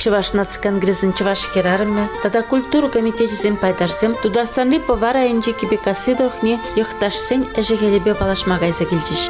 Чӑваш наци конгресӗн чӑваш хӗрарӑмӗ тата культура комитечӗсен пайташсем Тутарстанри Пӑва районӗнчи Кипеккасси тӑрӑхне йӑхташсен ӗҫӗ-хӗлӗпе паллашма кайса килчӗҫ.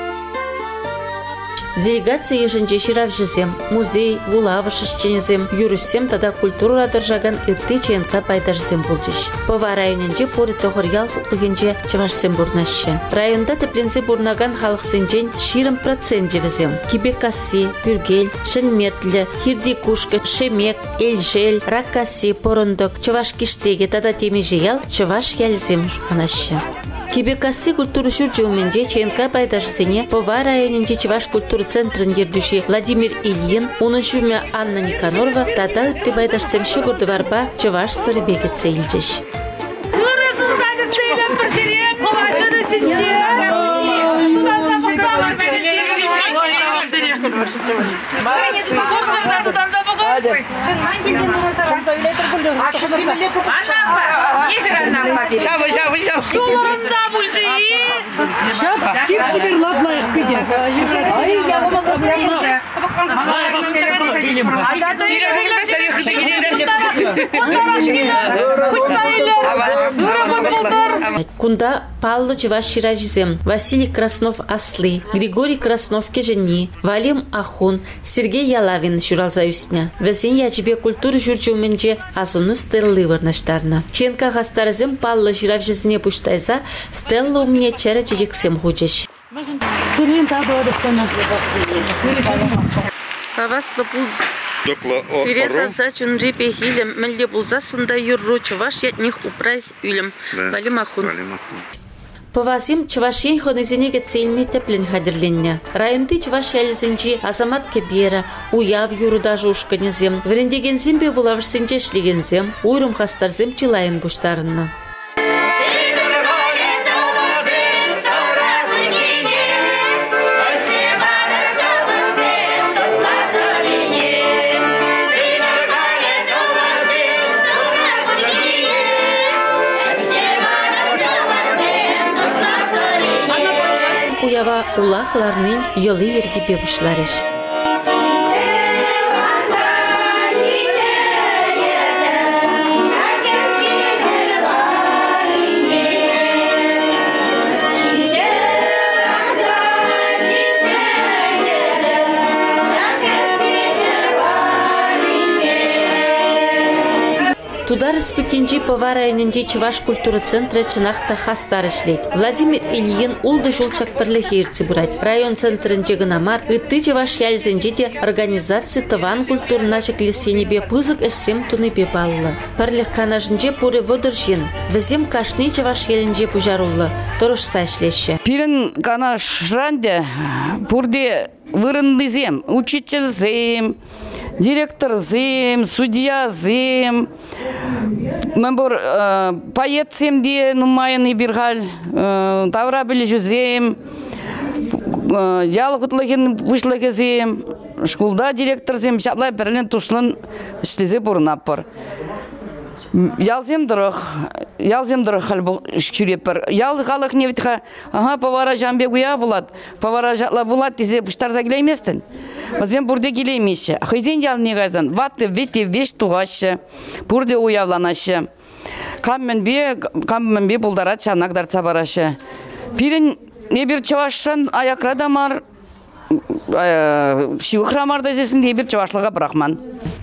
Делегаци йышӗнче ҫыравҫӑсем, музей, вулавӑш ӗҫченӗсем, юрӑҫсем тата культурӑра тӑрӑшакан ытти ЧНК пайташӗсем пулчӗҫ. Пӑва районӗнче пурӗ Тӑхӑрьял хутлӑхӗнче чӑвашсем пурӑнаҫҫӗ. Районта тӗпленсе пурӑнакан халӑхсенчен 20 проценчӗ вӗсем. Кипеккасси, Пӳркел, Ҫӗнмертлӗ, Хирти Кушкӑ, Шемек, Элшел, Раккасси, Пӑрӑнтӑк, Чӑваш Киштекӗ тата темиҫе ял чӑваш ялӗсем шутланаҫҫӗ. Кипеккасси культура ҫурчӗ умӗнче ЧНК пайташӗсене Пӑва районӗнчи Чӑваш культура центрӗн ертӳҫи Владимир Ильин, унӑн ҫумӗ Анна Никонорова тата ытти пайташсем ҫӑкӑр-тӑварпа чӑваш сӑрипе кӗтсе илчӗҫ. Ырӑ сунса кӗтсе илетпӗр сире, Пӑва ҫӗрӗ ҫинче. Тутанса пӑхсамӑр Курсӑрта тутанса пӑхӑр. Ҫулӑрӑнса пулчӗ-и? Ҫап, чип-чипер лап-лайӑх питӗ. Кунта паллӑ чӑваш ҫыравҫисем Василий Краснов-Асли, Григорий Краснов-Кӗҫӗнни, Валим Ахун, Сергей Ялавин ҫуралса ӳснӗ. Вӗсен ячӗпе культура ҫурчӗ умӗнче асӑну стелли вырнаҫтарнӑ. ЧНК хастарӗсем паллӑ ҫыравҫӑсене пуҫ тайса стелла умне чӗрӗ чечексем хучӗҫ. Хаваслӑ пул. Сире савса чунри пехилӗм мӗнле пулсассӑн та юрру чӑваш ятнех упрайс ӳлӗм. Валим Ахун. Пӑвасем Чӑваш Ен хӑнисене кӗтсе илме тӗплӗн хатӗрленнӗ. Районти чӑваш ялӗсенчи Асамат кӗперӗ, Уяв юрӑ-ташӑ ушкӑнӗсем, вӗрентекенсемпе вулавӑшсенче ӗҫлекенсем, уйрӑм хастарсем чылаййӑн пуҫтарӑннӑ. Уява улах ларнин йӑли-йӗркипе пуҫларӗҫ. Тутар Республикинчи Пӑва районӗнчи Чӑваш культура центрӗ чӑнах та хастар ӗҫлет. Владимир Ильин ултӑ ҫул ҫак пӗрлӗхе ертсе пырать. Район центрӗнче кӑна мар, ытти чӑваш ялӗсенче те организаци тӑван культурӑна ҫӗклес енӗпе пысӑк ӗҫсем тунипе паллӑ. Пӗрлӗх канашӗнче пурӗ 30 ҫын. Вӗсем кашни чӑваш ялӗнче пуҫаруллӑ, тӑрӑшса ӗҫлеҫҫӗ. Пирӗн канашран те пурте вырӑнтисем, учительсем, директорсем, судьясем, мӗн пур поэтсем те нумайӑн эпир халь, тавра пӗлӳҫӗсем, ял хутлӑхӗн пуҫлӑхӗсем, шкулта директорсем ҫапла пӗрле туслӑн ӗҫлесе пурӑнатпӑр. Ялсем тӑрӑх, ялсем тӑрӑх халь ҫӳретпӗр. Ял халӑхне вӗт-ха, ага, Пӑвара ҫавӑн пек уяв пулать, Пӑвара ҫапла пулать тесе пуҫтарса килейместӗн. Вӗсем пурте килеймеҫҫӗ. Хӑйсен ялне кайсан ватти витти веҫ тухаҫҫӗ, пурте уявланаҫҫӗ. Кам мӗнпе, кам мӗнпе пултарать, ҫавна кӑтартса параҫҫӗ. Пирӗн эпир чӑвашран аякра та мар, ҫывӑхра мар тесессӗн те эпир чӑвашлӑха пӑрахман.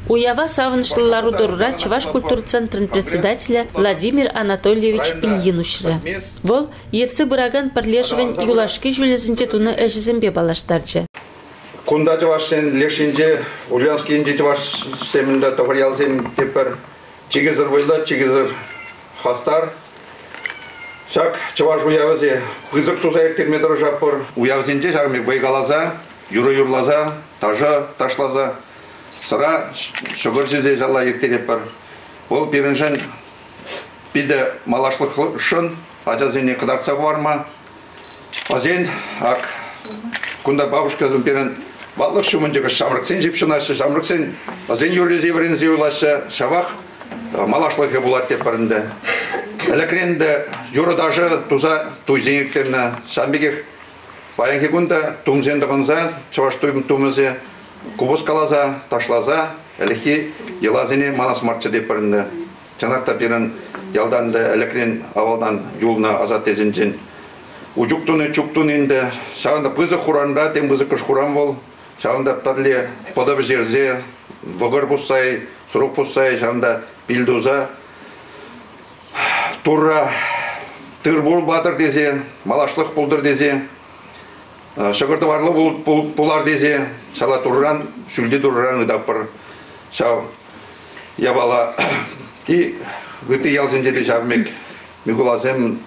Уява савӑнӑҫлӑ лару-тӑрура Чӑваш культура центрӗн председателӗ Владимир Анатольевич Ильин уҫрӗ. Вӑл ертсе пыракан пӗрлешӗвӗн юлашки ҫулӗсенче тунӑ ӗҫӗсемпе паллаштарчӗ. Кунта чӑвашсен леш енче, Ульяновск енчи чӑвашсем те тӑхӑрьялсем те пӗр чикӗсӗр вӑйлӑ, чикӗсӗр хастар. Ҫак чӑваш уявӗсене пысӑк туса ирттерме тӑрӑшатпӑр. Уявсенче ҫакӑн пек вӑй каласа, юрӑ юрласа, ташӑ ташласа, сӑра, ҫӑкӑр ҫисе ҫалла ирттеретпӗр. Вӑл пирӗншӗн питӗ малашлӑхшӑн ачасене кӑтартса хӑварма. Вӗсен ак кунта бабушкасем пирӗн ватлӑх ҫумӗнче ҫамрӑксен ҫыпҫӑнаҫҫӗ, ҫамрӑксен вӗсен юррисем вӗренсе юлаҫҫӗ. Ҫавах малашлӑхӗ пулать тетпӗр ӗнтӗ. Ӗлӗкрен те юрӑ-ташӑ туса туйсем ирттернӗ. Ҫавӑн пекех паянхи кун та тумсем тӑхӑнса, чӑваш тумӗсем купӑс каласа, ташласа ӗлӗкхи йӑласене манас марччӗ тетпӗр ӗнтӗ. Чӑнах та пирӗн ялтан та ӗлӗкрен авалтан юлнӑ асаттесенчен учук туни, чук туни ӗнтӗ. Ҫавӑнта пысӑк хуранра, тем пысӑкӑш хуран вӑл. Ҫавӑнта пӗрле пӑтӑ пӗҫерсе, вӑкӑр пусса, сурӑх пусса, ҫавӑнта пил туса Турра тыр-пул патӑр тесе, малашлӑх пултӑр тесе, ҫӑкӑр-тӑварлӑ пулар тесе ҫала Турран, ҫӳлти Турран ыйтатпӑр ҫав япала. И ытти ялсенче те ҫав пек Микуласем,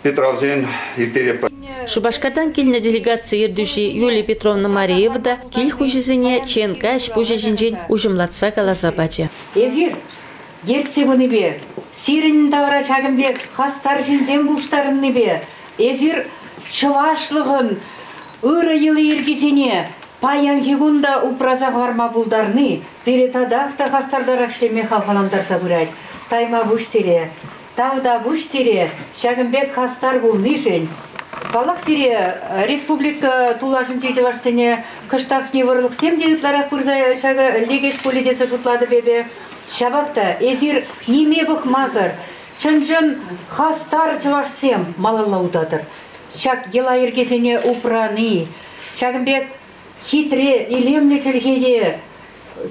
Петровсен ирттеретпӗр. Шупашкартан килнӗ делегаци ертӳҫи Юлия Петровна Мареева та кил хуҫисене ЧНК ӗҫ-пуҫӗ ҫинчен уҫӑмлатса каласа пачӗ. Эсир ертсе пынипе, сирӗн тавра ҫакӑн пек хастар ҫынсем пуҫтарӑннипе, эсир чӑвашлӑхӑн ырӑ йӑли-йӗркисене паянхи кун та упраса хӑварма пултарни пире татах та хастартарах ӗҫлеме хавхалантарса пырать. Тайма пуҫ сире. Тавтапуҫ сире ҫакӑн пек хастар пулнишӗн. Паллах, сире республика тулашӗнчи чӑвашсене кӑштах йывӑрлӑхсем те ытларах пырса ҫакӑ лекӗҫ пулӗ тесе шутлатӑп эпӗ. Ҫапах та эсир ниме пӑхмасӑр чӑн-чӑн хастар чӑвашсем малалла утатӑр. Ҫак йӑла-йӗркесене упрани, ҫакӑн пек хитре, илемлӗ чӗлхене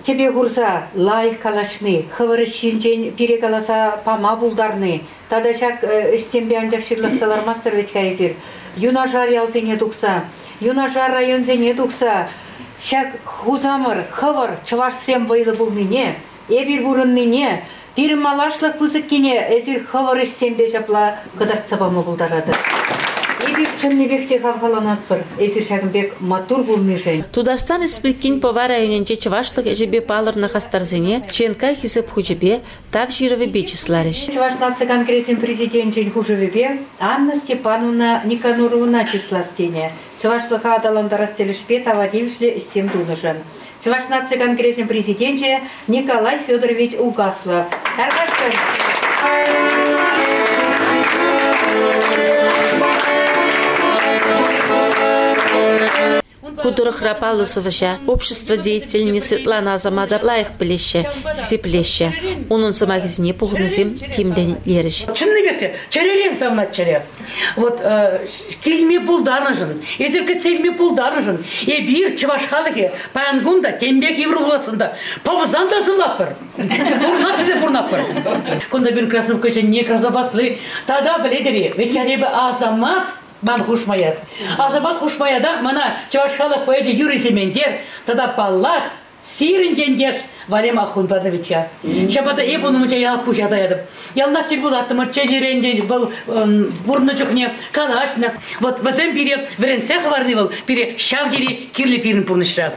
тӗпе хурса лайӑх калаҫни, хӑвӑр ӗҫ ҫинчен пире каласа пама пултарни тата ҫак ӗҫсемпе анчах ҫырлахса лармастӑр вӗт-ха эсир. Юнашар ялсене тухса, юнашар районсене тухса ҫак хусамӑр, хӑвӑр чӑвашсем вӑйлӑ пулнине, эпир пурӑннине, пирӗн малашлӑх пысӑккине эсир хӑвӑр ӗҫсемпе ҫапла кӑтартса пама пултаратӑр. Эпир чӑннипех те хавхаланатпӑр эсир ҫакӑн пек маттур пулнишӗн. Тутарстан Республикин Пӑва районӗнчи чӑвашлӑх ӗҫӗпе палӑрнӑ хастарсене ЧНК Хисеп хучӗпе, Тав ҫырӑвӗпе чысларӗҫ. Чӑваш наци конгресӗн президенчӗн хушӑвӗпе Анна Степановна Никоноровӑна чыслас тенӗ. Чӑвашлӑха аталантарас тӗлӗшпе тава тивӗҫлӗ ӗҫсем тунӑшӑн. Чӑваш наци конгресӗн президенчӗ Николай Федорович Угаслов. Тархасшӑн. Ку тӑрӑхра паллӑ сӑвӑҫа, общество деятельне Светлана Асамата лайӑх пӗлеҫҫӗ, хисеплеҫҫӗ. Унӑн сӑмахӗсене пухӑннисем тимлӗн итлерӗҫ. Чӑннипех те чӗререн савӑнать чӗре. Вот килме пултарнӑшӑн, эсир кӗтсе илме пултарнӑшӑн эпир, чӑваш халӑхӗ, паян кун та тем пек йывӑр пулассан та пӑвсан та сывлатпӑр. Пурӑнас тесе пурӑнатпӑр. Кунта пирӗн Красновка чӗнни, Красопасли тата пӗлетӗр-и, ведь эпӗ Асамат ман хушма ят. Асамат хушма ята мана чӑваш халӑх поэчӗ Юрий Сементер тата, паллах, Сирӗн ентеш Валем Ахун панӑ вӗт-ха. Ҫапах та эп ун умӗнче ялах пуҫа таятӑп. Яланах тӗл пулаттӑмӑр, чӗнерен те вӑл пурӑннӑ чухне калаҫнӑ. Вот вӗсем пире вӗрентсе хӑварни вӑл пире ҫав тери кирлӗ пирӗн пурнӑҫра.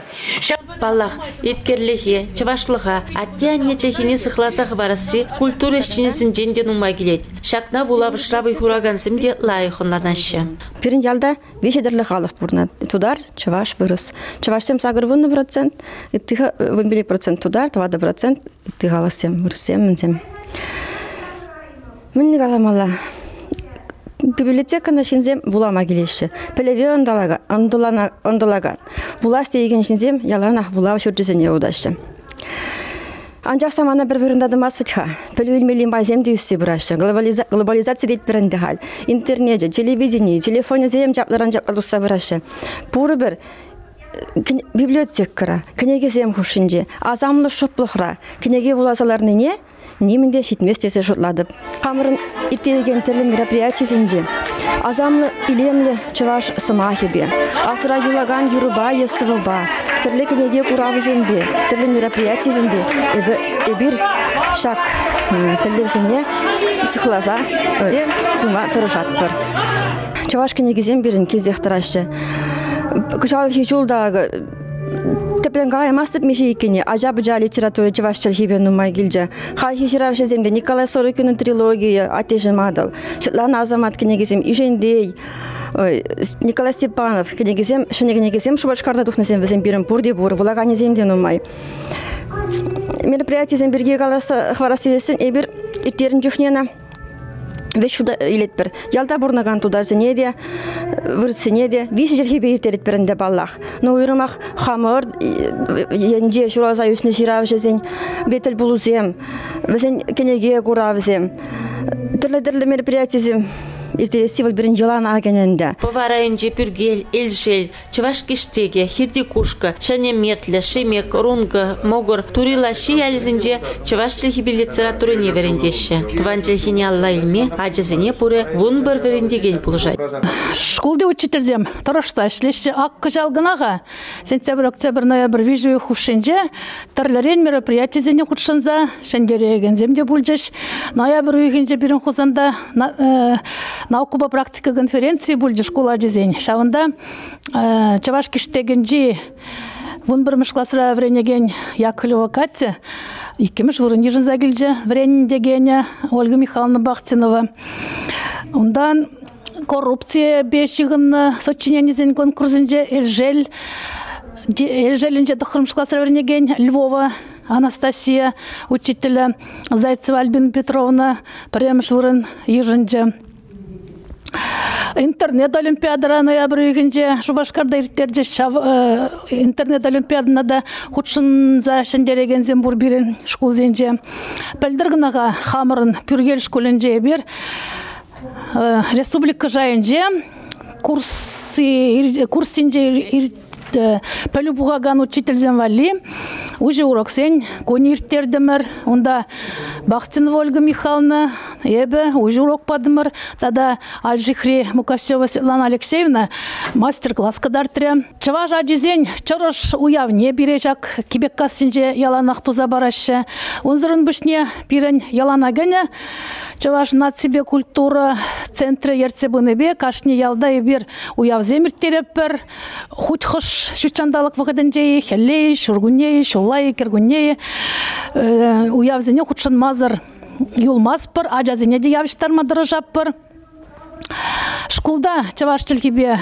Паллах, еткерлӗхе, чӑвашлӑха, атте-анне чӗлхине сыхласа хӑварасси культура ӗҫченӗсенчен те нумай килет. Ҫакна вулавӑшра вӑй хуракансем те лайӑх ӑнланаҫҫӗ. Пирӗн ялта виҫӗ тӗрлӗ халӑх пурӑнать. Тутар, чӑваш, вырӑс. Чӑвашсем 80%, ытти 15% тутар, 4% ытти халӑхсем, вырӑссем, мӗнсем. Мӗн каламалла? Библиотекӑна ҫынсем вулама килеҫҫӗ. Пӗлӗве ӑнтӑлакан, вулас теекен ҫынсем яланах вулав ҫурчӗсене утаҫҫӗ. Анчах самана пӗр вырӑнта тӑмасть вӗт-ха. Пӗлӳ илмелли майсем те ӳссе пыраҫҫӗ. Глобализаци тетпӗр ӗнтӗ халь. Интернечӗ, телевидени, телефонӗсем чаплӑран чапла тухса пыраҫҫӗ. Пурпӗр библиотекӑра, кӗнекесем хушшинче, асамлӑ шӑплӑхра кӗнеке вуласа ларнине нимӗн те ҫитмест тесе шутлатӑп. Хамӑрӑн ирттерекен тӗрлӗ мероприятисенче асамлӑ илемлӗ чӑваш сӑмахӗпе, асра юлакан юрӑпа е сӑвӑпа, тӗрлӗ кӗнеке куравӗсемпе, тӗрлӗ мероприятисемпе эпир ҫак тӗллевсене сыхласа пыма тӑрӑшатпӑр. Чӑваш кӗнекисем пирӗн килсех тӑраҫҫӗ. Кӑҫалхи ҫул та тӗплӗн калаймастӑп миҫе иккенне. Ача-пӑча литератури чӑваш чӗлхипе нумай килчӗ. Хальхи ҫыравҫӑсем те Николай Сорокинӑн трилогийӗ «Аттеҫӗм Атӑл», Светлана Асамат кӗнекисем, Ишентей, Николай Степанов кӗнекисем, ҫӗнӗ кӗнекесем Шупашкарта тухнисем вӗсем пирӗн пурте пур, вулаканӗсем те нумай. Мероприятисем пирки каласа хӑварас тесен эпир Ирттернӗ чухне ӑна вӗҫ шута илетпӗр. Ялта пурӑнакан тутарсене те, вырӑссене те виҫӗ чӗлхепе ирттеретпӗр ӗнтӗ паллах. Но уйрӑмах хамӑр енче ҫуралса ӳснӗ ҫыравҫӑсен тӗлпулусем, вӗсен кӗнеке куравӗсем, тӗрлӗ-тӗрлӗ мероприятисем ирттересси вӑл пирӗн йӑлана кӗнӗ ӗнтӗ. Пӑва районӗнчи Пӳркел, Элшел, Чӑваш Киштекӗ, Хирти Кушкӑ, Ҫӗнӗ Мертлӗ, Шемек, Рункӑ, Мӑкӑр, Тури Лаҫҫи ялӗсенче чӑваш чӗлхипе литературине вӗрентеҫҫӗ. Тӑван чӗлхене алла илме ачасене пурӗ 11 вӗрентекен пулӑшать. Шкулти учительсем тӑрӑшса ӗҫлеҫҫӗ. Ак кӑҫал кӑна-ха сентябрь, октябрь, ноябрь виҫӗ уйӑх хушшинче тӗрлӗрен мероприятисене хутшӑнса ҫӗнтерекенсем те пулчӗҫ. Ноябрь уйӑхӗнче пирӗн Хусанта наукӑпа практика конференцийӗ пулчӗ шкул ачисен. Ҫавӑнта Чӑваш Киштекӗнчи 11-мӗш класра вӗренекен Яковлева Катя иккӗмӗш вырӑн йышӑнса килчӗ вӗрентекенӗ Ольга Михайловна Бахтинова. Унтан коррупципе ҫыхӑннӑ сочиненисен конкурсӗнче Элшел Элшелӗнче тӑххӑрмӗш класра вӗренекен Львова Анастасия учителӗ Зайцева Альбина Петровна пӗрремӗш вырӑн йышӑнчӗ. Интернет олимпиадӑра ноябрь уйӑхӗнче Шупашкарта ирттерчӗҫ. Ҫав интернет олимпиадӑна та хутшӑнса ҫӗнтерекенсем пур пирӗн шкулсенче. Пӗлтӗр кӑна-ха хамӑрӑн Пӳркел шкулӗнче эпир республика шайӗнче курссенче пӗлӳ пухакан учительсем валли уҫӑ уроксен кунӗ ирттертӗмӗр. Унта Бахтинова Ольга Михайловна, эпӗ уҫӑ урок патӑмӑр тата Альшихри Мукасева Светлана Алексеевна мастер-класс кӑтартрӗ. Чӑваш ачисен чӑрӑш уявне пире ҫак Кипеккассинче яланах туса параҫҫӗ. Унсӑрӑн пуҫне пирӗн йӑлана кӗнӗ Чӑваш наципе культура центрӗ ертсе пынипе кашни ялта эпир уявсем ирттеретпӗр. Хуть хӑш ҫутҫанталӑк вӑхӑтӗнче-и, хӗлле-и, ҫуркунне-и, ҫулла-и, кӗркунне-и уявсене хутшӑнмасӑр юлмастпӑр, ачасене те явӑҫтарма тӑрӑшатпӑр. Шкулта чӑваш чӗлхипе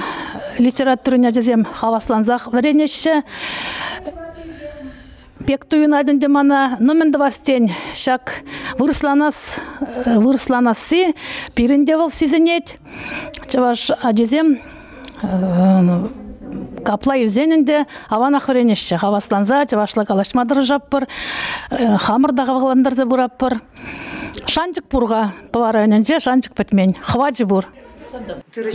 литературин ачасем хаваслансах вӗренеҫҫӗ. Пек туйӑнать ӗнтӗ мана. Ну, мӗн тӑвас тен, ҫак вырӑсланас, вырӑсланасси пирӗн те вӑл сисӗнет. Чӑваш ачисем капла илсен ӗнтӗ аванах вӗренеҫҫӗ. Хавасланса чӑвашла калаҫма тӑрӑшатпӑр, хамӑр та хавхалантарса пыратпӑр. Шанчӑк пур-ха Пӑва районӗнче, шанчӑк пӗтмен, хӑвачӗ пур.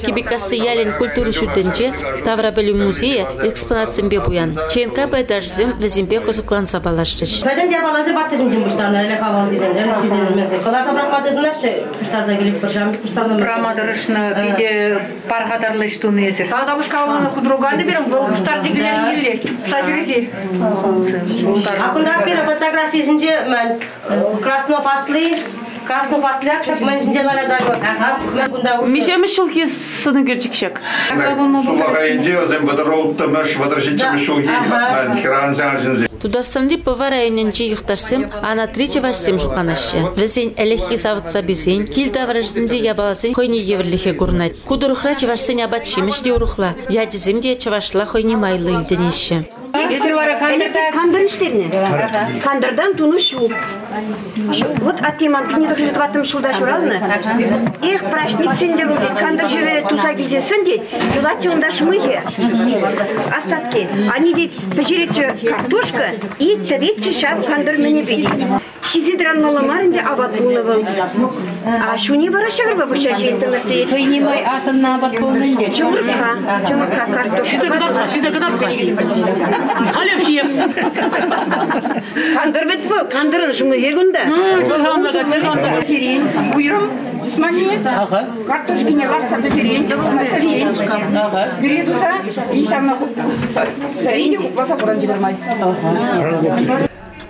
Кипеккасси ялӗн культура ҫуртӗнче таврапӗлӳ музейӗ экспонатсемпе пуян. ЧНК пайташӗсем вӗсемпе кӑсӑкланса паллашрӗҫ. Пӗтӗм япаласем ваттисенчен пуҫтарнӑ, ӗлӗк-авалхисем, ӗлӗкхисем. Кӑларса пӑрахма тытӑнаҫҫӗ, пуҫтарса килеп пӑрҫам пуҫтарнӑ. Упрама тӑрӑшнӑ, питӗ пархатарлӑ ӗҫ тунӑ эсир. Тавтапуҫ худруганы берем, вӑл пуҫтарчӗ килерен киле. Чупса ҫӳресе. А кунта пирӗн фотографисенче Краснов асли, Краснов асляк ҫак ман ҫинче ларать акӑ. Миҫемӗш ҫулхи сӑн ӳкерчӗк ҫак? Сулахайӗнче вӗсем 36-мӗш, 37-мӗш ҫулхи хӗрарӑмсем арҫынсем. Тутарстанри Пӑва районӗнчи йӑхташсем анатри чӑвашсем шутланаҫҫӗ. Вӗсен ӗлӗкхи савӑт-саписен, кил таврашӗсенчи япаласен хӑйне евӗрлӗхӗ курӑнать. Ку тӑрӑхра чӑвашсен апат-ҫимӗҫ те урӑхла, ячӗсем те чӑвашла хӑйне майлӑ илтӗнеҫҫӗ. Эсир вара кантӑрта Кантӑр ӳстернӗ. Кантӑртан тунӑ ҫу. Вот атте ман 1904 ҫулта ҫуралнӑ. Эх, праҫникчен те вӑл тет, кантӑр ҫӑвӗ туса килсессӗн тет, юлатчӗ унта шмыхӗ, остатки. Ани тет, пӗҫеретчӗ картошка и тӗретчӗ ҫав кантӑр мӗнӗпе тет. Ҫисе тӑранмалла мар ӗнтӗ апат пулнӑ вӑл. А ҫуне вара ҫӑкӑрпа пуҫа ҫиеттӗмӗр тет. Хӑйне май асӑннӑ апат пулнӑ ӗнтӗ. Чӑмӑркка, чӑмӑркка картошка. Ҫисе кӑтарт-ха, ҫисе кӑтарт-ха. Халех ҫием. Кантӑр вӗт вӑл, кантӑрӑн шумӗхе кунта. Уйрӑм тусманне, картошкине лартса пӗҫерен, пӗрен, пюре туса, и ҫавна сӗрен те хупласа хуран чӑтӑрмай.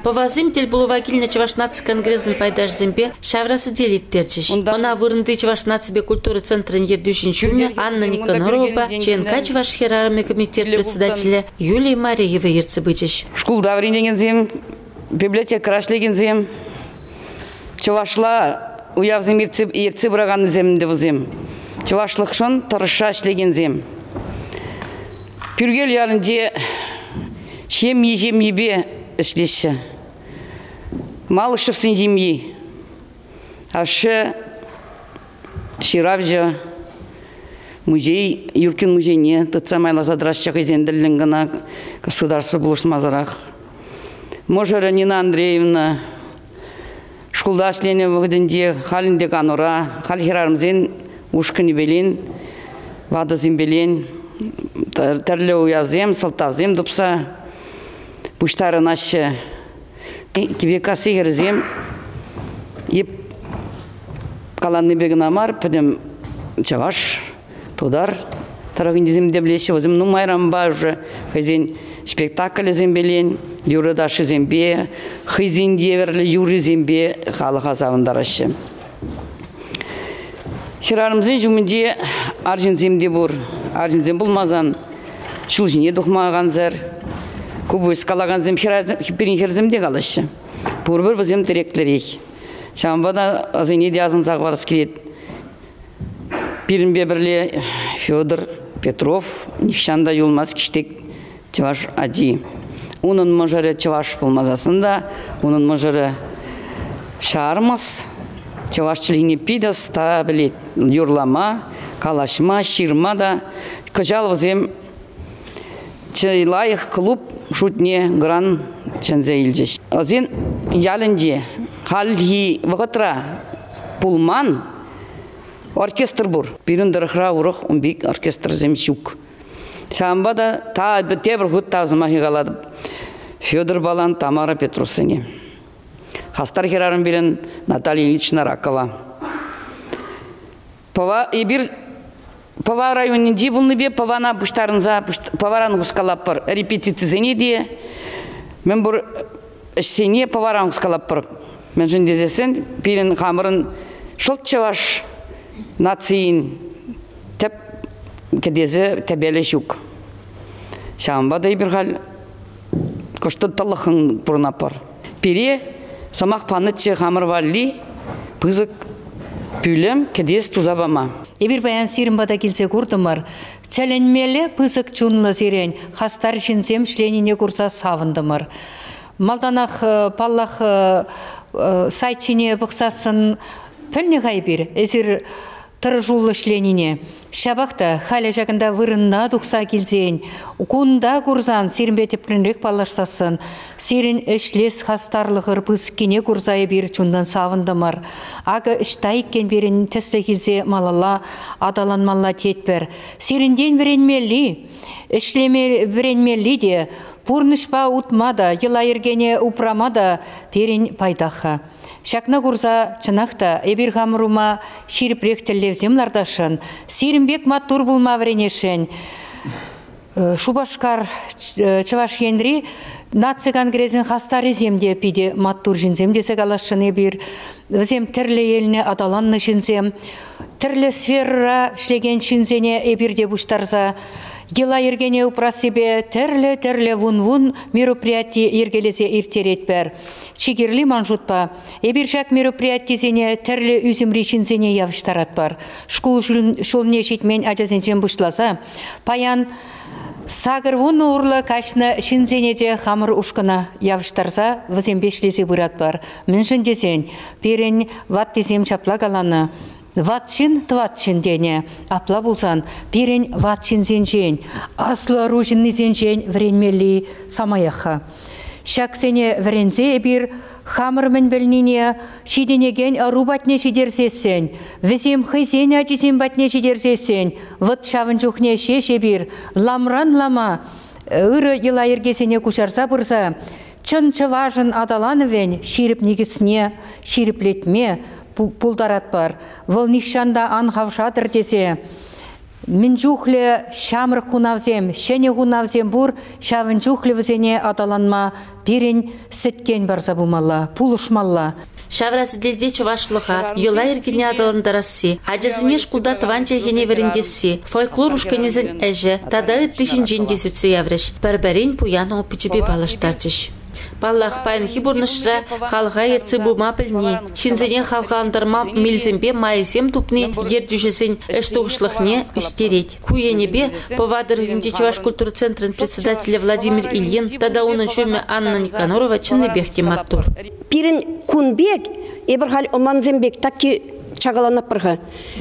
Пӑвасем тӗлпулӑва килнӗ Чӑваш наци конгресӗн пайташӗсемпе ҫавра сӗтел ирттерчӗҫ. Ӑна вырӑнти Чӑваш наципе культура центрӗн ертӳҫин ҫумӗ Анна Никоноровапа ЧНК Чӑваш хӗрарӑмӗ комитет председателӗ Юлия Мареева ертсе пычӗҫ. Шкулта вӗренекенсем, библиотекӑра ӗҫлекенсем, чӑвашла уявсем ертсе пыраканнисем ӗнтӗ вӗсем. Чӑвашлӑхшӑн тӑрӑшса ӗҫлекенсем. Пӳркел ялӗнче ҫемйи-ҫемйипе ӗҫлеҫҫӗ. Малышевсен ҫемйи. Ашшӗ ҫыравҫӑ музей, Юркин музейне тытса майласа тӑраҫҫӗ хӑйсен тӗллӗн кӑна государство пулӑшмасӑрах. Мӑшӑрӗ Нина Андреевна шкулта ӗҫленӗ вӑхӑтӗнче халь ӗнтӗ канура, халь хӗрарӑмсен ушкӑнӗпелен, ватӑсемпелен тӗрлӗ уявсем, сӑлтавсем тупса пуҫтарӑнаҫҫӗ. Кипеккасси хӗрӗсем еп каланнипе кӑна мар, пӗтӗм чӑваш, тутар тӑрӑхӗнчисем те пӗлеҫҫӗ. Вӗсем нумайранпа уже хӑйсен спектаклӗсемпелен, юрӑ-ташшисемпе, хӑйсен евӗрлӗ юррисемпе халӑха савӑнтараҫҫӗ. Хӗрарӑмсен ҫумӗнче арҫынсем те пур. Арҫынсем пулмасан ҫул ҫине тухма кансӗр. Купӑс калакансем пирӗн хӗрсем те калаҫҫӗ. Пурпӗр вӗсем тӗреклӗрех. Ҫавӑнпа та вӗсене те асӑнса хӑварас килет. Пирӗнпе пӗрле Федор Петров нихҫан та юлмасть киштек чӑваш ачи. Унӑн мӑшӑрӗ чӑваш пулмасассӑн та, унӑн мӑшӑрӗ ҫармӑс, чӑваш чӗлхине питӗ ӑста пӗлет. Юрлама, калаҫма, ҫырма та. Кӑҫал вӗсем чи лайӑх клуб шутне грант чӗнсе илчӗҫ. Вӗсен ялӗнче хальхи вӑхӑтра пулман оркестр пур. Пирӗн тӑрӑхра урӑх ун пек оркестрсем ҫук. Ҫавӑнпа та тепӗр хут тав сӑмахӗ калатӑп Федор Балан, Тамара Петровсене. Хастар хӗрарӑм пирӗн Наталья Ильична Ракова. Пӑва эпир Пӑва районӗнчи пулнипе Пӑвана пуҫтарӑнса Пӑваран хускалатпӑр. Репетицисене те мӗн пур ӗҫсене Пӑваран хускалатпӑр. Мӗншӗн тесессӗн пирӗн хамӑрӑн шӑлт чӑваш нацийӗн тӗп кӗтесӗ тӗпелӗ ҫук. Ҫавӑнпа та эпир халь кӑшт тӑлӑххӑн пурӑнатпӑр. Пире сӑмах панӑччӗ хамӑр валли пысӑк пӳлӗм, кӗтес туса пама. Эпир паян сирӗн пата килсе куртӑмӑр. Тӗлӗнмелле пысӑк чунлӑ сирӗн хастар ҫынсем ӗҫленине курса савӑнтӑмӑр. Малтанах, паллах, сайт ҫине пӑхсассӑн пӗлнӗ-ха эпир, эсир тӑрӑшуллӑ ӗҫленине. Ҫапах та халӗ ҫакӑнта вырӑнна тухса килсен, кунта курсан сирӗнпе тӗплӗнрех паллашсассӑн, сирӗн ӗҫлес хастарлӑхӑр пысӑккине курса эпир чунтан савӑнтӑмӑр. Акӑ ӑҫта иккен пирӗн тӗслӗх илсе малалла аталанмалла тетпӗр. Сирӗнтен вӗренмелли, ӗҫлеме вӗренмелли те, пурнӑҫпа утма та, йӑла-йӗркене упрама та пирӗн пайтах-ха. Ҫакна курса, чӑнах та, эпир хамӑр ума ҫирӗпрех тӗллевсем лартасшӑн, сирӗн пек маттур пулма вӗренесшӗн. Шупашкар Чӑваш Енри наци конгресӗн хастарӗсем те питӗ маттур ҫынсем тесе каласшӑн эпир. Вӗсем тӗрлӗ енлӗ аталаннӑ ҫынсем. Тӗрлӗ сферӑра ӗҫлекен ҫынсене эпир те пуҫтарса йӑла-йӗркене упрассипе тӗрлӗ-тӗрлӗ вун-вун мероприяти йӗркелесе ирттеретпӗр. Чи кирли ман шутпа, эпир ҫак мероприятисене тӗрлӗ ӳсӗмри ҫынсене явӑҫтаратпӑр. Шкул ҫулне ҫитмен ачасенчен пуҫласа паян 80 урлӑ каҫнӑ ҫынсене те хамӑр ушкӑна явӑҫтарса вӗсемпе ӗҫлесе пыратпӑр. Мӗншӗн тесен пирӗн ваттисем ҫапла каланӑ: Ват ҫын тӑват ҫын тенӗ. Апла пулсан пирӗн ват ҫынсенчен, аслӑ ӑру ҫыннисенчен вӗренмелли самаях-ха. Ҫаксене вӗренсе эпир хамӑр мӗн пӗлнине ҫитӗнекен ӑру патне ҫитерсессӗн, вӗсем хӑйсен ачисем патне ҫитерсессӗн, вӑт ҫавӑн чухне ҫеҫ эпир ламран лама ырӑ йӑла-йӗркесене куҫарса пырса чӑн чӑвашӑн аталанӑвӗн ҫирӗп никӗсне ҫирӗплетме пултаратпӑр. Вӑл нихҫан та ан хавшатӑр тесе мӗн чухлӗ ҫамрӑк хунавсем, ҫӗнӗ хунавсем пур, ҫавӑн чухлӗ вӗсене аталанма пирӗн сӗткен парса пымалла, пулӑшмалла. Ҫавра сӗтелте чӑвашлӑха, йӑла-йӗркене аталантарасси, ачасене шкулта тӑван чӗлхене вӗрентесси, фольклор ушкӑнӗсен ӗҫӗ тата ытти ҫинчен те сӳтсе яврӗҫ, пӗр-пӗрин пуян опычӗпе паллаштарчӗҫ. Паллах, паянхи пурнӑҫра халӑха ертсе пыма пӗлни, ҫынсене хавхалантарма мелсемпе майсем тупни ертӳҫӗсен ӗҫ тухӑҫлӑхне ӳстерет. Ку енӗпе Пӑва тӑрӑхӗнчи Чӑваш культура центрӗн председателӗ Владимир Ильин тата унӑн ҫумӗ Анна Никанорова чӑннипех те маттур. Пирӗн кун пек. эпир халь ӑмансем пек такки чакаланатпӑр-ха.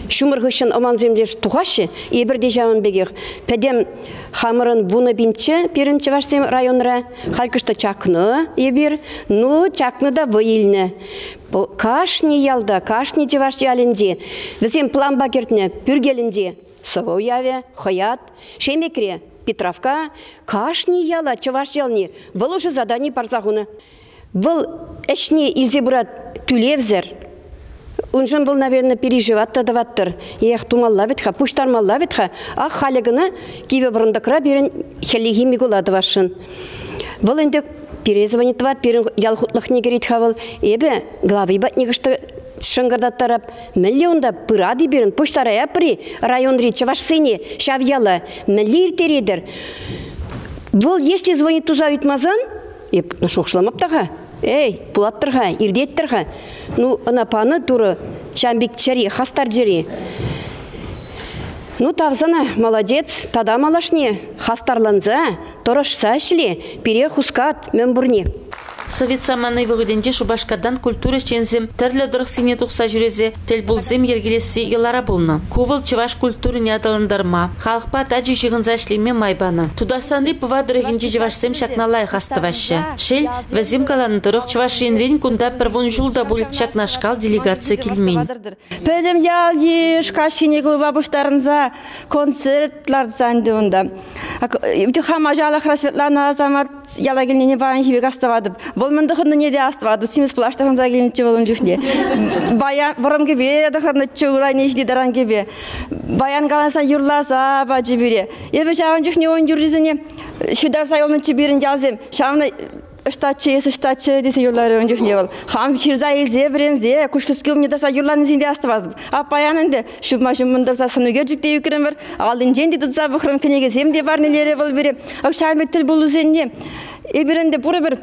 Ҫумӑр хыҫҫӑн ӑмансем леш тухаҫҫӗ, эпир те ҫавӑн пекех. Пӗтӗм хамӑрӑн вунӑ пинччӗ пирӗн чӑвашсем районра. Халь кӑшта чакнӑ эпир. Ну, чакнӑ та вӑй илнӗ. Кашни ялта, кашни чӑваш ялӗнче вӗсем планпа кӗртнӗ Пӳркелӗнче сӑвӑ уявӗ, Хӑят, Шемекре, Питравка, кашни яла чӑваш ялне вӑл ӑшӑ задани парса хунӑ. Вӑл ӗҫне илсе пырать тӳлевсӗр. Уншӑн вӑл, наверное, переживать та тӑваттӑр. Эх, тумалла вӗт-ха, пуҫтармалла вӗт-ха. Ах, халӗ кӑна Кивӗ Вӑрӑнтӑкра пирӗн хӗллехи Микула тӑвасшӑн. Вӑл ӗнтӗ пире звонить тӑвать, пирӗн ял хутлӑхне кӗрет-ха вӑл. Эпӗ глави патне кӑшт шӑнкӑртаттарап. Мӗнле унта пырать-и пирӗн, пуҫтараятпӑр-и районри чӑвашсене ҫав яла? Мӗнле ирттеретӗр? Вӑл если звонить туса ыйтмасан, эп шухӑшламап та-ха. Эй, пулаттӑр-ха, иртеттӗр-ха. Ну, ӑна панӑ Турӑ ҫам пек чӗри, хастар чӗри. Ну, тав сана, молодец, тата малашне хастарланса, тӑрӑшса ӗҫле, пире хускат мӗн пурне. Совет самани вӑхӑтӗнче Шупашкартан культура ӗҫченӗсем тӗрлӗ тӑрӑхсене тухса ҫӳресе тӗлпулусем йӗркелесси йӑлара пулнӑ. Ку вӑл чӑваш культурине аталантарма, халӑхпа тачӑ ҫыхӑнса ӗҫлеме май панӑ. Тутарстанри Пӑва тӑрӑхӗнчи чӑвашсем ҫакна лайӑх астӑваҫҫӗ. Шел, вӗсем каланӑ тӑрӑх, Чӑваш Енрен кунта пӗр вун ҫул та пуль ҫакнашкал делегаци килмен. Пӗтӗм ял-йыш каҫхине клуба пуҫтарӑнса концерт лартса ӗнтӗ унта. Хам ачалӑхра Светлана Асамат яла килнине паянхи пек астӑватӑп. Вӑл мӗн тӑхӑннине те астӑватӑп. Симӗс плащ тӑхӑнса килнӗччӗ вӑл ун чухне. Баян вӑрӑм кӗпе тӑхӑннӑччӗ, урайне ҫити таран кӗпе. Баян каласа юрласа пачӗ пире. Эпӗ ҫавӑн чухне ун юррисене ҫытарса юлнӑччӗ пирӗн ялсем. Ҫавна ӑҫтаччӗ эс, ӑҫтаччӗ тесе юрларӗ ун чухне вӑл. Хам ҫырса илсе, вӗренсе, куҫкӗски умне тӑрса юрланисене те астӑватӑп. А паян ӗнтӗ ҫумма ҫуммӑн тӑрса сӑнӳкерчӗк те ӳкрӗмӗр, аллинчен те тытса пӑхрӑм, кӗнекесем те парнелерӗ вӑл пире. Ҫавӑн пек тӗлпулусене эпир ӗнтӗ пурӗпӗр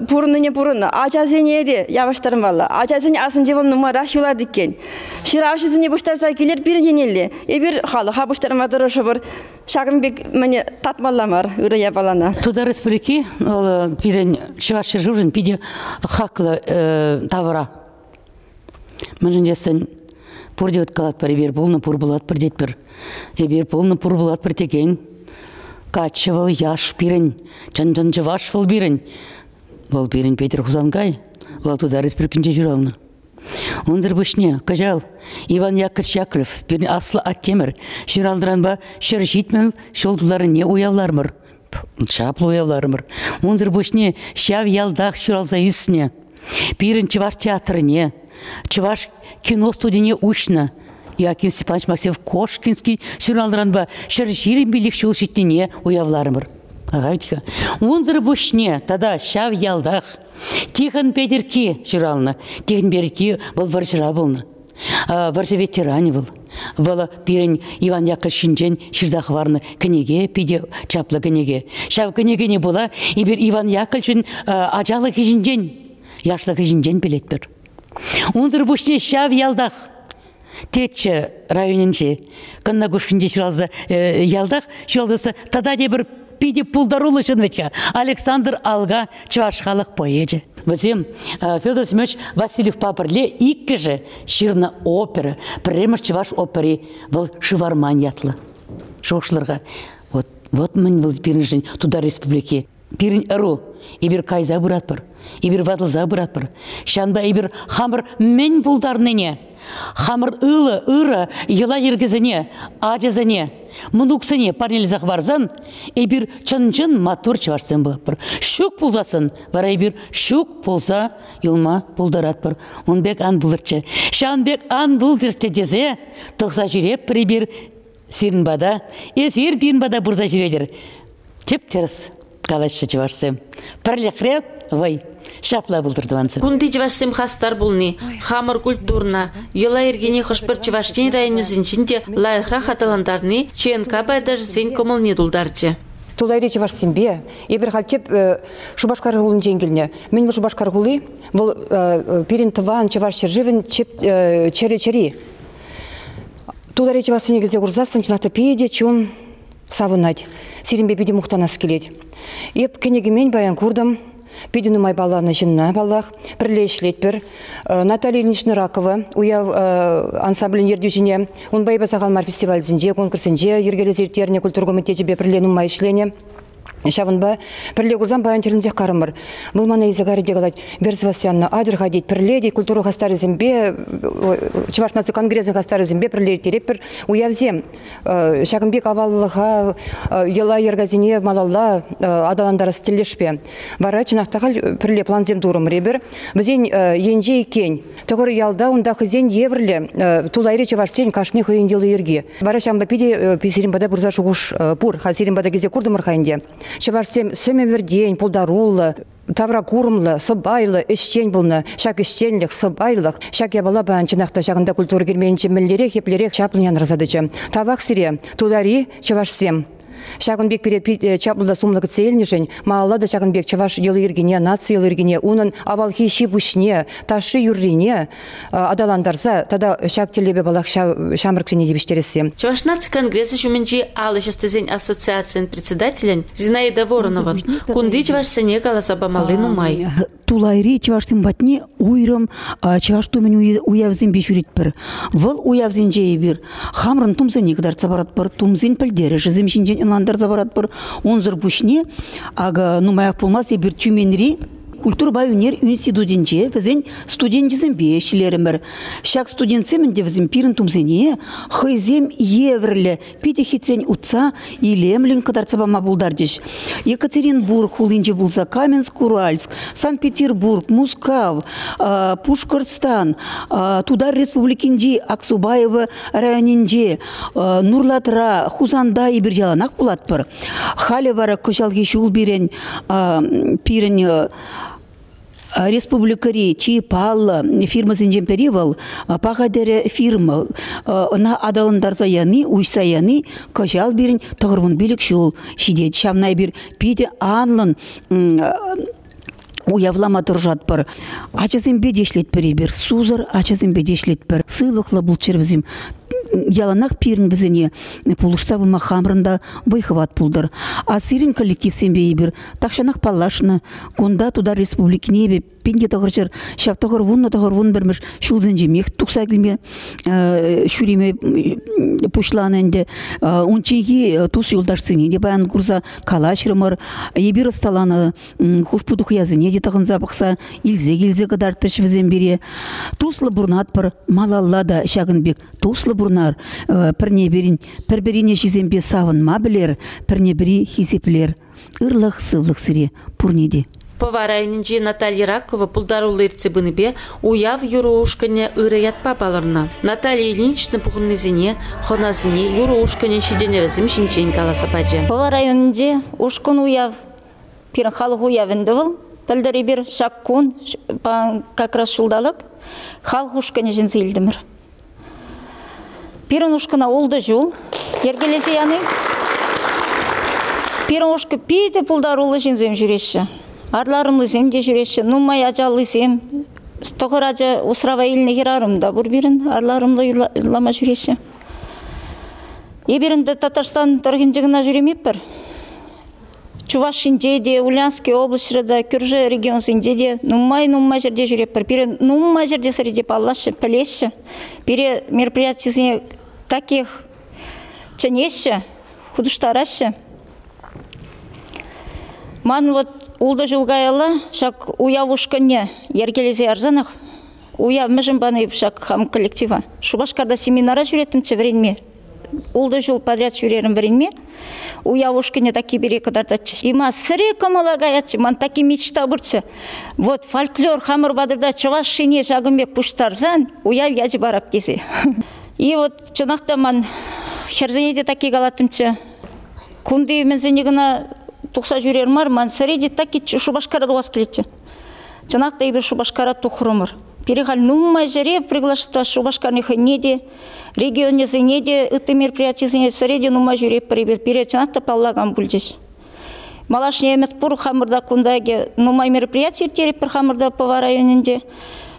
пурӑннине пурӑннӑ. Ачасене те явӑҫтармалла. Ачасен асӗнче вӑл нумайрах юлать иккен. Ҫыравҫӑсене пуҫтарса килер пирӗн енелле. Эпир халӑха пуҫтарма тӑрӑшӑпӑр. Ҫакӑн пек мӗне татмалла мар ырӑ япалана. Тутар Республики вӑл пирӗн Чӑваш ҫӗршывшӑн питӗ хаклӑ тавра. Мӗншӗн тесен пурте вот калатпӑр, эпир пулнӑ, пур пулатпӑр тетпӗр. Эпир пулнӑ, пур пулатпӑр текен каччӑ вӑл яш пирӗн, чӑн-чӑн чӑваш вӑл пирӗн. Вӑл пирӗн Петӗр Хусанкай, вӑл Тутар Республикинче ҫуралнӑ. Унсӑр пуҫне кӑҫал Иван Яковлевич Яковлев, пирӗн аслӑ аттемӗр, ҫуралнӑранпа 170 ҫул тултарнине уявларӑмӑр. Чаплӑ уявларӑмӑр. Унсӑр пуҫне ҫав ялтах ҫуралса ӳснӗ. Пирӗн чӑваш театрне, чӑваш кино студине уҫнӑ Яким Степанович Максимов Кошкинский ҫуралнӑранпа 125 ҫул ҫитнине уявларӑмӑр. Ахать-ха. Унсӑр пуҫне тата ҫав ялтах Тихон Петӗркки ҫуралнӑ. Тихон Петӗркки вӑл вӑрҫӑра пулнӑ. Вӑрҫӑ ветеранӗ вӑл. Вӑл пирӗн Иван Яковлевич ҫинчен ҫырса хӑварнӑ кӗнеке, питӗ чаплӑ кӗнеке. Ҫав кӗнекене пула эпир Иван Яковлевичӑн ачалӑхӗ ҫинчен, яшлӑхӗ ҫинчен пӗлетпӗр. Унсӑр пуҫне ҫав ялтах Теччӗ районӗнчи Кӑнна Кушкинче ҫуралса ялтах ҫуралса тата тепӗр питӗ пултаруллӑ ҫын вӗт-ха Александр Алга чӑваш халӑх поэчӗ. Вӗсем Федор Семенович Васильевпа пӗрле иккӗшӗ ҫырнӑ опера, пӗрремӗш чӑваш опери вӑл Шыварман ятлӑ. Шухӑшлӑр-ха, вот, вот мӗн вӑл пирӗншӗн Тутар Республики. Пирӗн ӑру, эпир кайса пыратпӑр, эпир ватӑлса пыратпӑр. Ҫавӑнпа эпир хамӑр мӗн пултарнине, хамӑр ылӑ, ырӑ йӑла-йӗркесене, ачасене, мӑнуксене парнелесе хӑварсан, эпир чӑн-чӑн маттур чӑвашсем пулатпӑр. Ҫук пулсассӑн вара эпир ҫук пулса юлма пултаратпӑр. Ун пек ан пултӑрччӗ. Ҫавӑн пек ан пултӑрччӗ тесе тӑхса ҫӳретпӗр эпир сирӗн пата. Эсир пирӗн пата пырса ҫӳретӗр. Тӗп-тӗрӗс калаҫҫӗ чӑвашсем. Пӗрлӗхре вӑй. Ҫапла пултӑр тӑвансем. Кунти чӑвашсем хастар пулни, хамӑр культурӑна, йӑла-йӗркене хӑш-пӗр Чӑваш Ен районӗсенчен те лайӑхрах аталантарни ЧНК пайташӗсен кӑмӑлне тултарчӗ. Тулайри чӑвашсемпе эпир халь тӗп Шупашкар хулинчен килнӗ. Мӗн вӑл Шупашкар хули? Вӑл пирӗн тӑван чӑваш ҫӗршывӗн чӗрӗ чӗри. Тулайри чӑвашсене килсе курсассӑн чӑнах та питӗ чун савӑнать. Сирӗнпе питӗ мухтанас килет. Эп кӗнекемен паян куртӑм. Питӗ нумай палланӑ ҫынна, паллах, пӗрле ӗҫлетпӗр. Наталья Ильинична Ракова уяв ансамблӗн ертӳҫине, унпа эпӗ сахал мар фестивальсенче, конкурссенче йӗркелесе ирттернӗ, культура комитечӗпе пӗрле нумай ӗҫленӗ. Ҫавӑнпа пӗрле курсан паян тӗлӗнсех карӑмӑр. Вӑл мана илсе карӗ те калать, Вера Севастьяновна, атьӑр-ха тет, пӗрле те культура хастарӗсемпе, Чӑваш наци конгресӗн хастарӗсемпе пӗрле ирттеретпӗр уявсем. Ҫакӑн пек аваллӑха, йӑла-йӗркесене малалла аталантарас тӗлӗшпе. Вара чӑнах та халь пӗрле плансем турӑмӑр эпир. Вӗсен енче иккен тӑхӑр ялта унта хӑйсен евӗрлӗ тулайри чӑвашсен кашни хӑйӗн йӑли-йӗрки. Вара ҫавӑнпа питӗ сирӗн пата пырса шухӑш пур. Халь сирӗн пата килсе куртӑмӑр-ха ӗнтӗ. Чӑвашсем сӗмӗ-вӗртен, пултаруллӑ, тавра курӑмлӑ, сӑпайлӑ, ӗҫчен пулнӑ. Ҫак ӗҫченлӗх, сӑпайлӑх, ҫак япала паян чӑнах та ҫакӑнта культура керменӗнче мӗнлерех, еплерех чаплӑн янраса тӑчӗ. Тавах сире, тутари чӑвашсем. Ҫакӑн пек пире пит чаплӑ та сумлӑ кӗтсе илнӗшӗн малалла та ҫакӑн пек чӑваш йӑли-йӗркине, наци йӑли-йӗркине, унӑн авалхи ҫи-пуҫне, ташши-юррине аталантарса тата ҫак тӗллевпе паллах ҫамрӑксене тивӗҫтересси. Чӑваш наци конгресӗ ҫумӗнчи ал ӗҫ ӑстисен ассоциацийӗн председателӗн Зинаида Воронован кунти чӑвашсене каласа памалли нумай. Тулайри чӑвашсем патне уйрӑм чӑваш тумӗн уявсемпе ҫӳретпӗр. Вӑл уявсенче эпир хамӑрӑн тумсене кӑтартса паратпӑр, тумсен пӗлтерӗшӗсем ҫинчен ӑнлантарса паратпӑр. Унсӑр пуҫне акӑ нумаях пулмасть эпир Тюменьри культурӑпа ӳнер институтӗнче вӗсен студенчӗсемпе ӗҫлерӗмӗр. Ҫак студентсем ӗнтӗ вӗсем пирӗн тумсене хӑйсем евӗрлӗ питӗ хитрен утса илемлӗн кӑтартса пама пултарчӗҫ. Екатеринбург хулинче пулса Каменск-Уральск, Санкт-Петербург, Мускав, Пушкӑртстан, Тутар Республикинчи Аксубаево районӗнче, Нурлатра, Хусанта эпир яланах пулатпӑр. Халӗ вара кӑҫалхи ҫул пирӗн пирӗн республикӑри чи паллӑ фирмӑсенчен пӗри вӑл Паха тӗрӗ фирма. Ӑна аталантарса яни, уҫса яни кӑҫал пирӗн 95 ҫул ҫитет. Ҫавна эпир питӗ анлӑн уявлама тӑрӑшатпӑр. Ачасемпе те ӗҫлетпӗр эпир, сусӑр ачасемпе те ӗҫлетпӗр. Сывлӑхлӑ пулччӑр вӗсем. Яланах пирӗн вӗсене пулӑшса пыма хамӑрӑн та вӑй-хӑват пултӑр. А сирӗн коллективсемпе эпир тахҫанах паллашнӑ. Кунта Тутар Республикине эпӗ 1900 ҫав 90-91-мӗш ҫулсенченех тухса килме ҫӳреме пуҫланӑ ӗнтӗ. Унчченхи тус-юлташсене те паян курса калаҫрӑмӑр. Эпир ӑсталанӑ хушпу тухьясене те тӑхӑнса пӑхса илсе килсе кӑтартрӗҫ вӗсем пире. Туслӑ пурӑнатпӑр, малалла та ҫакӑн пек туслӑ пурӑнар, пӗрне-пӗрин пӗр-пӗрин ӗҫӗсемпе савӑнма пӗлер, пӗрне-пӗри хисеплер. Ырлӑх, сывлӑх сире пурне те. Пӑва районӗнчи Наталья Ракова пултаруллӑ ертсе пынипе уяв юрӑ ушкӑнӗ ырӑ ятпа палӑрнӑ. Наталья Ильинична пухӑннисене, хӑнасене юрӑ ушкӑнӗн ҫитӗнӗвӗсем ҫинчен каласа пачӗ. Пӑва районӗнче ушкӑн уяв пирӗн халӑх уявӗ ӗнтӗ вӑл. Пӗлтӗр эпир ҫак кун, как раз ҫулталӑк, халӑх ушкӑнӗ чӗнсе илтӗмӗр. Пирӗн ушкӑна ултӑ ҫул йӗркелесе яни. Пирӗн ушкӑн питӗ пултаруллӑ ҫынсем ҫӳреҫҫӗ. Арларӑмлисем те ҫӳреҫҫӗ, нумай ачаллисем. Тӑхӑр ача усрава илнӗ хӗрарӑм та пур пирӗн, арларӑмлӑ юрлама ҫӳреҫҫӗ. Эпир ӗнтӗ Татарстан тӑрӑхӗнче кӑна ҫӳремеппӗр. Чӑваш Енте те, Ульяновски облаҫра та, кӳршӗ регионсенче те нумай-нумай ҫӗрте ҫӳретпӗр. Пире нумай ҫӗрте сӗрете паллаҫҫӗ, пӗлеҫҫӗ. Пире мероприятисене таких чӗнеҫҫӗ, хутӑштараҫҫӗ. Ман вот ултӑ ҫул каялла ҫак уяв ушкӑнне йӗркелесе ярсанах уяв мӗншӗн пани ҫак хам коллектива. Шупашкарта семинара ҫӳреттӗмччӗ вӗренме. Ултӑ ҫул подряд ҫӳрерӗм вӗренме. Уяв ушкӑнӗ такки пире кӑтартатчӗ. Има сӗре кӑмӑла каятчӗ, ман таки мечта пурччӗ. Вот фольклор хамӑр патӑрта чӑваш шине ҫакӑн пек пуҫтарсан уяв ячӗ парап тесе. И вот чӑнах та ман хӗрсене те такки калаттӑмччӗ. Кунти мӗнсене кӑна тухса ҫӳрер мар, ман сӗре те такки Шупашкара тухас килетчӗ. Чӑнах та эпир Шупашкара тухрӑмӑр. Пире халь нумай ҫӗре приглашать Шупашкарне хӑйне те, регионӗсене те, ытти мероприятисене сӗре те нумай ҫӳретпӗр эпир. Пире чӑнах та паллакан пулчӗҫ. Малашне ӗмӗт пур хамӑрта кунта нумай мероприяти ирттеретпӗр хамӑрта Пӑва районӗнче.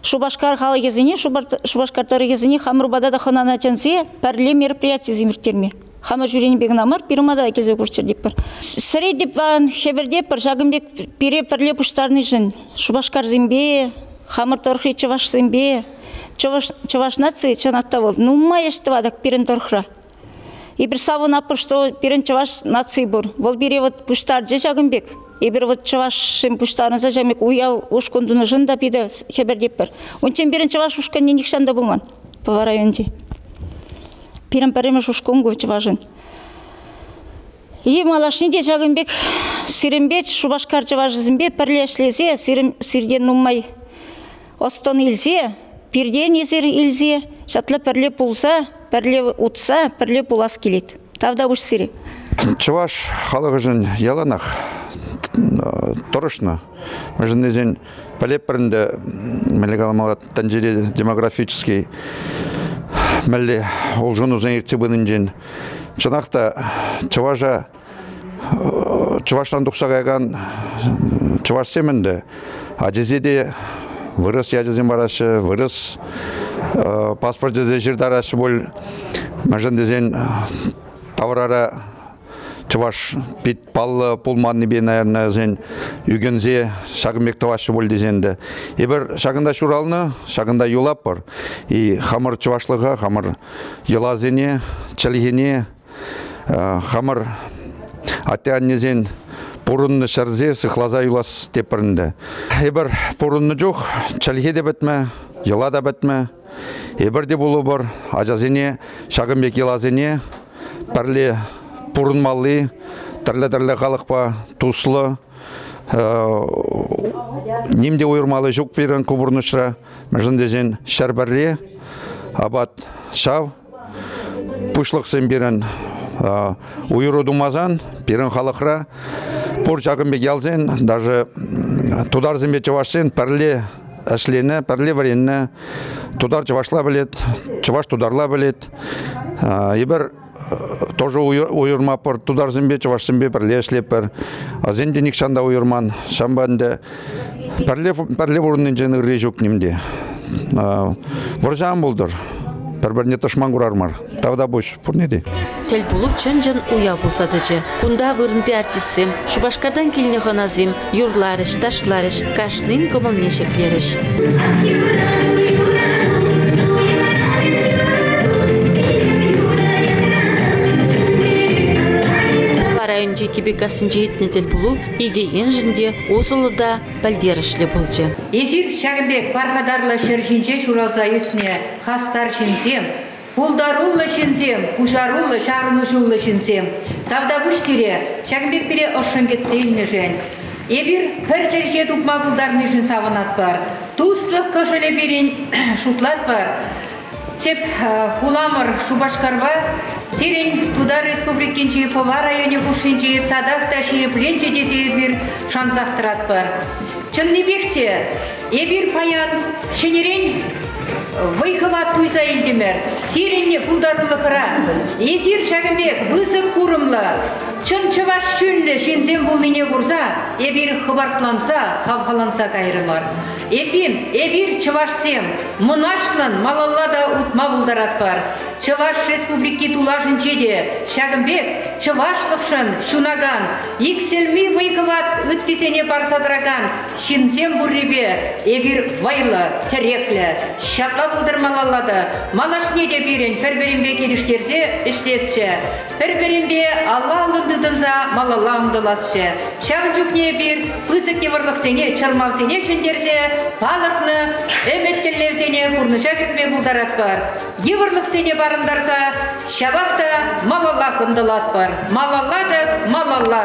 Шупашкар халӑхӗсене, Шупашкар тӑрӑхӗсене хамӑр пата та хӑнана чӗнсе пӗрле мероприятисем ирттерме. Хамӑр ҫӳренипе кӑна мар, пирӗн ума та килсе курччӑр тетпӗр. Сӗретӗп хӗпӗртетпӗр ҫакӑн пек пире пӗрле пуҫтарнишӗн Шупашкарсемпе, хамӑр тӑрӑхри чӑвашсемпе. Чӑваш, чӑваш наци чӑнах та вӑл нумай ӗҫ тӑватӑк пирӗн тӑрӑхра. Эпир савӑнатпӑр, что пирӗн чӑваш наци пур. Вӑл пире вот пуҫтарчӗ ҫакӑн пек. Эпир вот чӑвашсем пуҫтарӑнса ҫакӑн пек уяв ушкӑн тунӑшӑн та питӗ хӗпӗртетпӗр. Унччен пирӗн чӑваш ушкӑнне нихҫан та пулман Пӑва районӗнче. Пирӗн пӗрремӗш ушкӑн ку чӑвашӑн. И малашне те ҫакӑн пек сирӗнпе Шупашкар чӑвашӗсемпе пӗрле ӗҫлесе сирӗн сиртен нумай ӑс-тӑн илсе, пиртен эсир илсе ҫапла пӗрле пулса, пӗрле утса, пӗрле пулас килет. Тавтапуҫ сире. Чӑваш халӑхӗшӗн яланах тӑрӑшнӑ. Мӗншӗн тесен пӗлетпӗр ӗнтӗ, мӗнле каламалла, тӗнчере демографический мӗнле улшӑнусем иртсе пынинчен. Чӑнах та чӑваша чӑвашран тухса каякан чӑвашсем ӗнтӗ ачисене те вырӑс ячӗсем параҫҫӗ, вырӑс паспорчӗсем ҫыртараҫҫӗ пуль. Мӗншӗн тесен таврара чӑваш пит паллӑ пулманнипе, наверное, вӗсен ӳкӗнсе ҫакӑн пек тӑваҫҫӗ пуль тесен те. Эпир ҫакӑнта ҫуралнӑ, ҫакӑнта юлатпӑр. И хамӑр чӑвашлӑха, хамӑр йӑласене, чӗлхене, хамӑр атте-аннесен пурӑннӑ ҫӗрсе сыхласа юлас тепӗр ӗнтӗ. Эпир пурӑннӑ чух чӗлхе те пӗтмӗ, йӑла та пӗтмӗ. Эпир те пулӑпӑр ачасене ҫакӑн пек йӑласене пӗрле пурӑнмалли тӗрлӗ-тӗрлӗ халӑхпа туслӑ ним те уйӑрмалли ҫук пирӗн ку пурнӑҫра. Мӗншӗн тесен 101 апат ҫав пуҫлӑхсем пирӗн уйӑру тумасан пирӗн халӑхра пур ҫакӑн пек ялсен даже тутарсемпе чӑвашсен пӗрле ӗҫленӗ, пӗрле вӗреннӗ. Тутар чӑвашла пӗлет, чӑваш тутарла пӗлет. Эпир тоже уйӑрмапӑр, тутарсемпе, чӑвашсемпе пӗрле ӗҫлетпӗр. Асен те нихҫан та уйӑрман. Ҫавӑнпа ӗнтӗ пӗрле, пӗрле пурӑннинчен ырри ҫук ним те. Вӑрҫӑ ан пултӑр. Пӗр-пӗрне тӑшман курар мар. Тавтапуҫ пурне те. Тӗлпулу чӑн-чӑн уяв пулса тӑчӗ. Кунта вырӑнти артистсем, Шупашкартан килнӗ хӑнасем юрларӗҫ, ташларӗҫ, кашнин кӑмӑлне ҫӗклерӗҫ. Пӑва районӗнчи Кипеккассинче иртнӗ тӗлпулу икӗ еншӗн те усӑллӑ та пӗлтерӗшлӗ пулчӗ. Эсир ҫакӑн пек пархатарлӑ ҫӗр ҫинче ҫуралса ӳснӗ хастар ҫынсем, Пултаруллӑ ҫынсем, пуҫаруллӑ, ҫаврӑнӑҫуллӑ ҫынсем. Тавтапуҫ сире, ҫакӑн пек пире ӑшшӑн кӗтсе илнӗшӗн. Эпир пӗр чӗлхе тупма пултарнишӗн савӑнатпӑр. Туслӑх кӑшӑлӗ пирӗн шутлатпӑр. Тӗп хуламӑр Шупашкарпа сирӗн Тутар Республикинчи Пӑва районӗ хушшинчи татах та ҫирӗпленчӗ тесе эпир шансах тӑратпӑр. Чӑннипех те эпир паян ҫӗнӗрен вӑй-хӑват туйса илтӗмӗр. Сирӗн пултарулӑхра эсир ҫакӑн пек пысӑк курӑмлӑ, чӑн чӑваш чунлӗ ҫынсем пулнине курса эпир хӑпартланса, хавхаланса кайрӑмӑр. Эппин, эпир, чӑвашсем, мӑнаҫлӑн малалла та утма пултаратпӑр. Чӑваш Республики тулашӗнче те ҫакӑн пек чӑвашлӑхшӑн ҫунакан, иксӗлми вӑй-хӑват ыттисене парса тӑракан ҫынсем пуррипе эпир вӑйлӑ, тӗреклӗ. Ҫапла пултӑр малалла та. Малашне те пирӗн пӗр-пӗринпе килӗштерсе ӗҫлесчӗ. Пӗр-пӗринпе алла-аллӑн тытӑнса малалла ӑнтӑласчӗ. Ҫавӑн чухне эпир пысӑк йывӑрлӑхсене, чӑрмавсене ҫӗнтерсе палӑртнӑ ӗмӗт-тӗллевсене пурнӑҫа кӗртме пултаратпӑр. Йывӑрлӑхсене парӑнтарса ҫапах та малаллах ӑнтӑлатпӑр. Малалла-тӑк малалла.